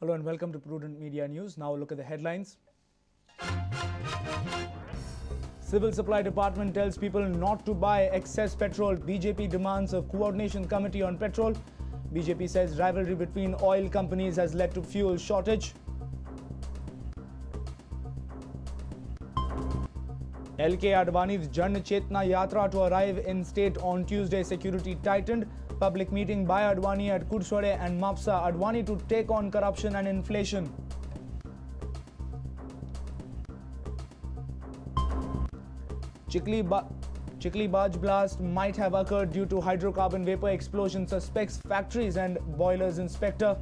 Hello and welcome to Prudent Media News. Now look at the headlines. Civil Supply Department tells people not to buy excess petrol. BJP demands a coordination committee on petrol. BJP says rivalry between oil companies has led to fuel shortage. LK Advani's Jan Chetna Yatra to arrive in state on Tuesday. Security tightened. Public meeting by Advani at Curchorem and Mapsa. Advani to take on corruption and inflation. Chikli Barge blast might have occurred due to hydrocarbon vapor explosion, suspects factories and boilers inspector.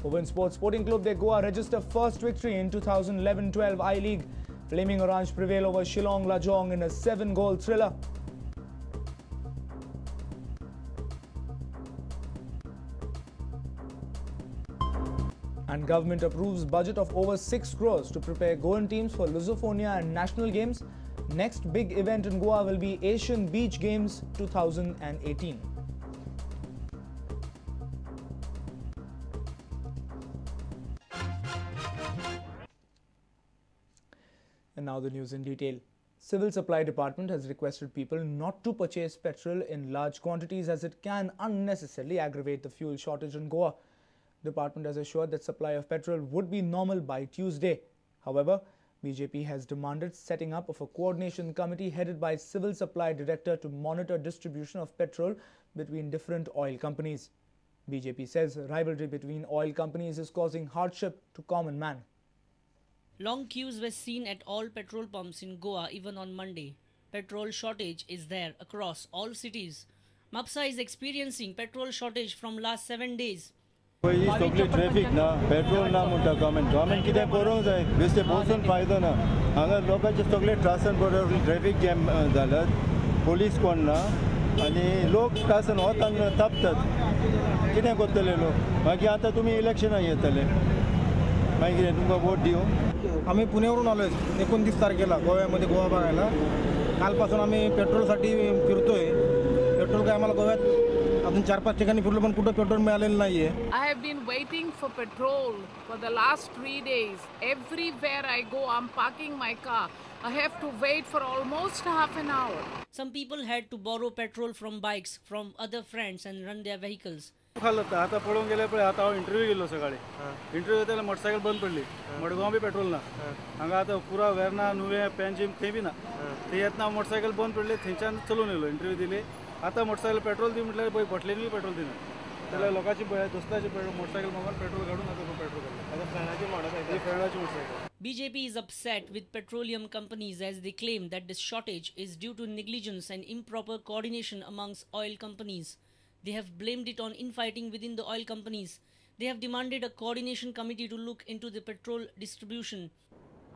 Open Sports, Sporting Club de Goa register first victory in 2011-12 I-League. Flaming Orange prevail over Shillong Lajong in a 7-goal thriller. And government approves budget of over 6 crores to prepare Goan teams for Lusofonia and National Games. Next big event in Goa will be Asian Beach Games 2018. And now the news in detail. Civil Supply Department has requested people not to purchase petrol in large quantities as it can unnecessarily aggravate the fuel shortage in Goa. Department has assured that supply of petrol would be normal by Tuesday. However, BJP has demanded setting up of a coordination committee headed by Civil Supply Director to monitor distribution of petrol between different oil companies. BJP says rivalry between oil companies is causing hardship to common man. Long queues were seen at all petrol pumps in Goa even on Monday. Petrol shortage is there across all cities. Mapsa is experiencing petrol shortage from last 7 days. सगळी traffic ना, petrol ना म्हणटा government, government कितें करूंक जाय, बेश्टे बसून फायदो ना. हांगा लोकांचे सगळे त्रासान पडून ट्रॅफिक जॅम जाल्यात, पोलीस कोण ना आनी लोक त्रासान वतान तापतात. कितें करतले लोक? मागीर आतां तुमी इलेक्शनाक येतले, मागीर कितें तुमकां वोट दिवं? आम्ही पुण्यावरून आलो आहे 29 तारखेला गोव्यामध्ये गोवा बघायला. कालपासून आम्ही पेट्रोलसाठी फिरतोय. पेट्रोल काय आम्हाला गोव्यात अजून 4-5 ठिकाणी फिरलो पण कुठं पेट्रोल मिळालेलं नाहीये. I have been waiting for petrol for the last 3 days. Everywhere I go, I'm parking my car. I have to wait for almost half an hour. Some people had to borrow petrol from bikes from other friends and run their vehicles. आता पळोवंक गेल्यार पळय, आतां हांव interview गेल्लो सकाळी, interview जाल्यार motorcycle बंद पडली. मडगांव बी पेट्रोल ना, हांगा आतां पुरा वेर्ना नुवें पेंजीम थंय बी ना. थंय येतना मोटरसायकल बंद पडली, थंयच्यान चलून येयलो, इंटरव्यू दिली. आतां मोटरसायकल पेट्रोल दी म्हटल्यार पळय बोटलेन बी पेट्रोल दिना. जाल्यार लोकांची दोस्ताची मोटरसायकल मागून पेट्रोल काडून आतां पेट्रोल काडलें. फ्रेंडाची motorcycle, फ्रेंडाची motorcycle. BJP is upset with petroleum companies as they claim that this shortage is due to negligence and improper coordination amongst oil companies. They have blamed it on infighting within the oil companies. They have demanded a coordination committee to look into the petrol distribution.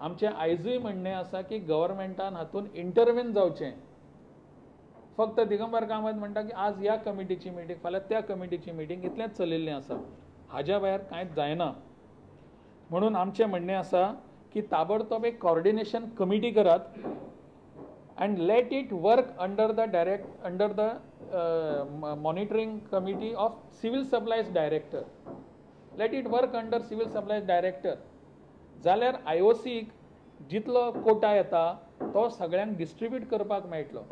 आमचें आयजूय म्हणणें आसा की गव्हर्मेंटान हातून intervene जावचें. फक्त दिगंबर कामत म्हणटा की आज ह्या कमिटीची मिटींग, फाल्यां त्या कमिटीची मिटींग, इतलेंच चलिल्लें आसा, हाज्या भायर कांयच जायना. म्हणून आमचें म्हणणें आसा की ताबडतोब एक कॉर्डिनेशन कमिटी करात and let it work under the under the monitoring committee of civil supplies director. Let it work under civil supplies director. जाल्यार आयओसीक जितलो कोटा येता तो सगळ्यांक डिस्ट्रीब्यूट करपाक मेळटलो.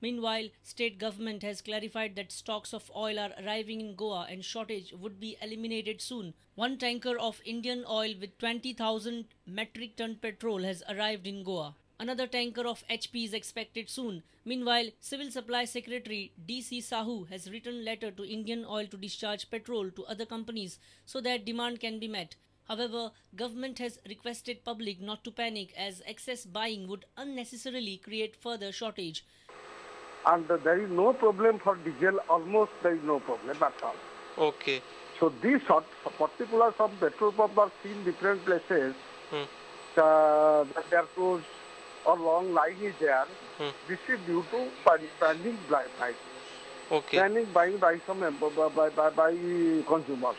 Meanwhile, state government has clarified that stocks of oil are arriving in Goa and shortage would be eliminated soon. One tanker of Indian oil with 20,000 metric ton petrol has arrived in Goa. Another tanker of HP is expected soon. Meanwhile, Civil Supply Secretary D.C. Sahu has written letter to Indian Oil to discharge petrol to other companies so that demand can be met. However, government has requested public not to panic as excess buying would unnecessarily create further shortage. And there is no problem for diesel, almost there is no problem at all. Okay. So these sort, particular some petrol pumps are seen different places, that they are closed or long line is there. This is due to panic buying. Okay. Panic buying by some by consumers.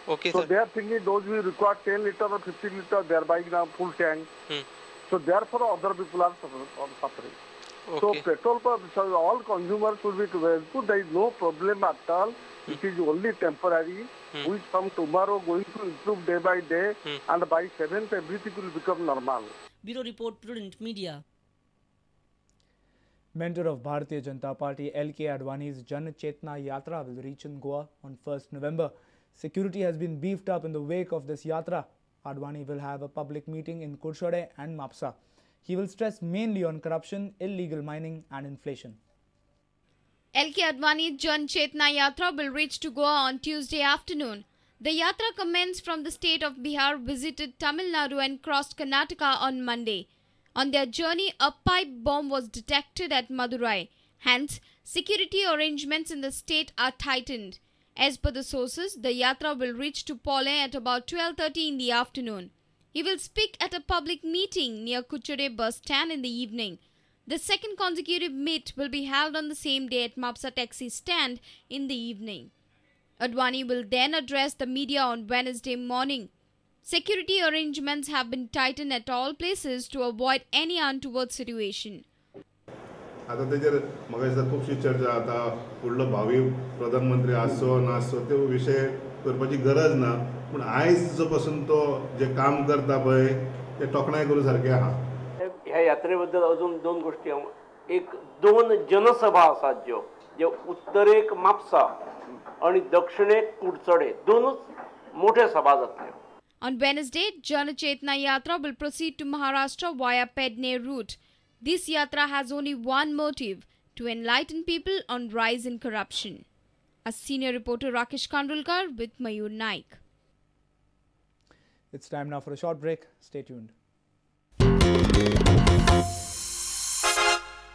Okay, so sir. They are thinking those who require 10 liter or 15 liter, they are buying now full tank. So therefore other people are suffering. Okay. So petrol pumps, so all consumers should be helpful. There is no problem at all. It is only temporary. We from tomorrow going to improve day by day, and by 7th everything will become normal. Bureau Report, Prudent Media. Mentor of Bharatiya Janata Party L.K. Advani's Jan Chetna Yatra will reach in Goa on 1st November. Security has been beefed up in the wake of this yatra. Advani will have a public meeting in Curchorem and Mapsa. He will stress mainly on corruption, illegal mining and inflation. L.K. Advani's Jan Chetna Yatra will reach to Goa on Tuesday afternoon. The yatra commenced from the state of Bihar, visited Tamil Nadu and crossed Karnataka on Monday. On their journey, a pipe bomb was detected at Madurai. Hence, security arrangements in the state are tightened. As per the sources, the yatra will reach to Pole at about 12:30 in the afternoon. He will speak at a public meeting near Curchorem bus stand in the evening. The second consecutive meet will be held on the same day at Mapsa taxi stand in the evening. Advani will then address the media on Wednesday morning. Security arrangements have been tightened at all places to avoid any untoward situation. आता तेजेर म्हाका दिसता खुबशी चर्चा आता फुडलो भावी प्रधानमंत्री आसचो नासचो ते विशय करपाची गरज ना, पूण आयज जो पासून तो जे काम करता पळय ते तोखणाय करूं सारकें आहा. ह्या यात्रे बद्दल अजून दोन गोष्टी, एक दोन जनसभा आसात ज्यो ज्यो उत्तरेक म्हापसा आनी दक्षिणेक कुडचडे, दोनूच मोठे सभा जातल्यो. On Wednesday, Jan Chetna Yatra will proceed to Maharashtra via Pedne route. This yatra has only one motive, to enlighten people on rise in corruption. A senior reporter Rakesh Kandulkar with Mayur Naik. It's time now for a short break. Stay tuned.